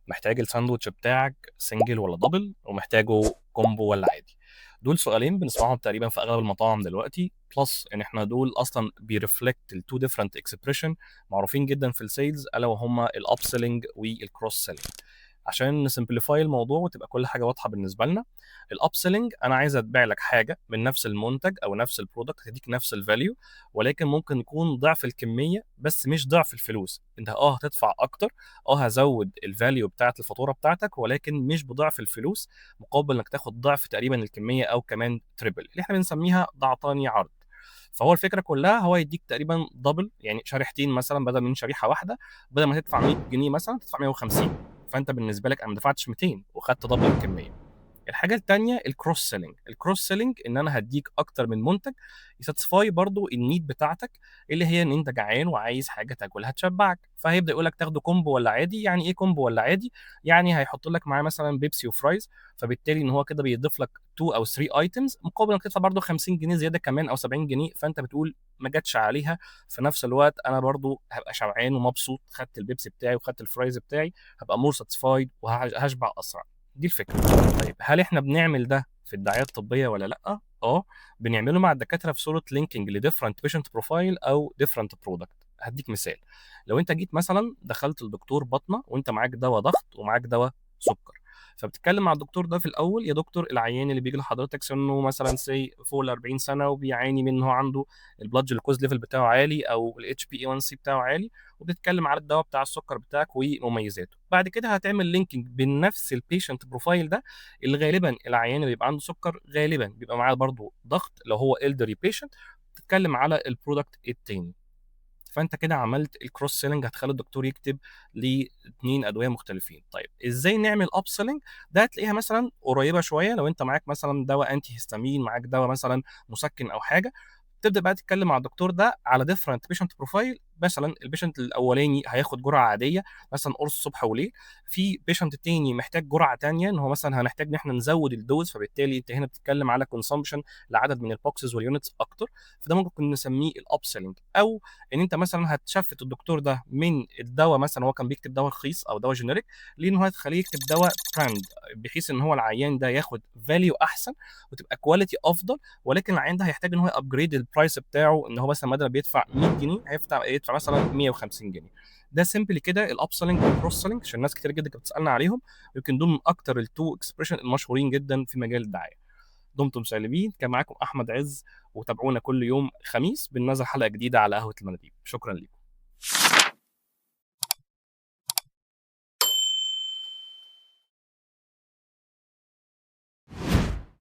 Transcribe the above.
محتاج الساندوتش بتاعك single ولا double؟ ومحتاجة combo ولا عادي؟ دول سؤالين بنسمعهم تقريبا في اغلب المطاعم دلوقتي. plus ان احنا دول اصلا بي reflect ال two different expression معروفين جدا في ال sales، الا وهما ال upselling وال cross selling. عشان ن simplify الموضوع وتبقى كل حاجة واضحة بالنسبة لنا، ال upselling انا عايز ابيع لك حاجة من نفس المنتج او نفس ال product تديك نفس ال value، ولكن ممكن يكون ضعف الكمية بس مش ضعف الفلوس. انت هتدفع اكتر، هزود ال value بتاعت الفاتورة بتاعتك، ولكن مش بضعف الفلوس، مقابل انك تاخد ضعف تقريبا الكمية او كمان triple، اللي احنا بنسميها ضعطاني عرض. فهو الفكرة كلها هو يديك تقريبا double، يعني شريحتين مثلا بدل من شريحة واحده، بدل ما تدفع 100 جنيه مثلا تدفع 150. فانت بالنسبة لك انا ما دفعتش 200 وخدت double الكميه. الحاجة الثانية ال cross selling. ال cross selling ان انا هديك اكتر من منتج ي satisfy برضو ال need بتاعتك، اللي هي ان انت جعان وعايز حاجة تاكلها تشبعك. فهيبدا يقول لك تاخده combo ولا عادي. يعني ايه combo ولا عادي؟ يعني هيحط لك معاه مثلا بيبسي و fries، فبالتالي ان هو كده بيضيف لك 2 او 3 items مقابل انك تدفع برضو 50 جنيه زيادة كمان او 70 جنيه. فانت بتقول ما جاتش عليها، في نفس الوقت انا برضو هبقى شبعان ومبسوط، خدت البيبسي بتاعي وخدت ال fries بتاعي، هبقى more satisfied وهشبع اسرع. دي الفكرة. طيب هل احنا بنعمل ده في الدعاية الطبية ولا لا؟ بنعمله مع الدكاترة في صوره linking ل different patient profile او different product. هديك مثال، لو انت جيت مثلا دخلت لدكتور بطنه وانت معاك دواء ضغط ومعاك دواء سكر، فبتتكلم مع الدكتور ده في الاول، يا دكتور العيان اللي بيجي لحضرتك سنة مثلا say فوق ال 40 سنة وبيعاني من ان هو عنده ال blood glucose level بتاعه عالي او ال HbA1c بتاعه عالي، وبتتكلم على الدواء بتاع السكر بتاعك ومميزاته. بعد كده هتعمل linking بين نفس ال patient profile ده، اللي غالبا العيان اللي بيبقى عنده سكر غالبا بيبقى معاه برضه ضغط لو هو elderly patient، تتكلم على ال product التاني. فانت كده عملت ال cross selling، هتخلي الدكتور يكتب لاثنين ادوية مختلفين. طيب ازاي نعمل upselling؟ ده هتلاقيها مثلا قريبه شوية، لو انت معاك مثلا دواء antihistamine، معاك دواء مثلا مسكن او حاجة، تبدا بقى تتكلم مع الدكتور ده على different patient profile. مثلا ال patient الاولاني هياخد جرعة عادية مثلا قرص صبح وليل، في patient تاني محتاج جرعة تانية ان هو مثلا هنحتاج ان احنا نزود ال dose، فبالتالي انت هنا بتتكلم على consumption لعدد من ال boxes وال units اكتر، فده ممكن نسميه ال upselling. او ان انت مثلا هت shift الدكتور ده من الدواء، مثلا هو كان بيكتب دواء رخيص او دواء generic، لان هو هتخليه يكتب دواء brand، بحيث ان هو العيان ده ياخد value احسن وتبقى quality افضل، ولكن العيان ده هيحتاج ان هو upgrade ال price بتاعه، ان هو مثلا بدل ما بيدفع 100 جنيه هيدفع مثلا 150 جنيه. ده simply كده ال upselling وال cross selling، عشان الناس كتير جدا كانت بتسالنا عليهم، يمكن دول من اكتر ال two expression المشهورين جدا في مجال الدعاية. دمتم سالمين. كان معاكم احمد عز، وتابعونا كل يوم خميس بننزل حلقة جديدة على قهوة المناديب. شكرا لكم.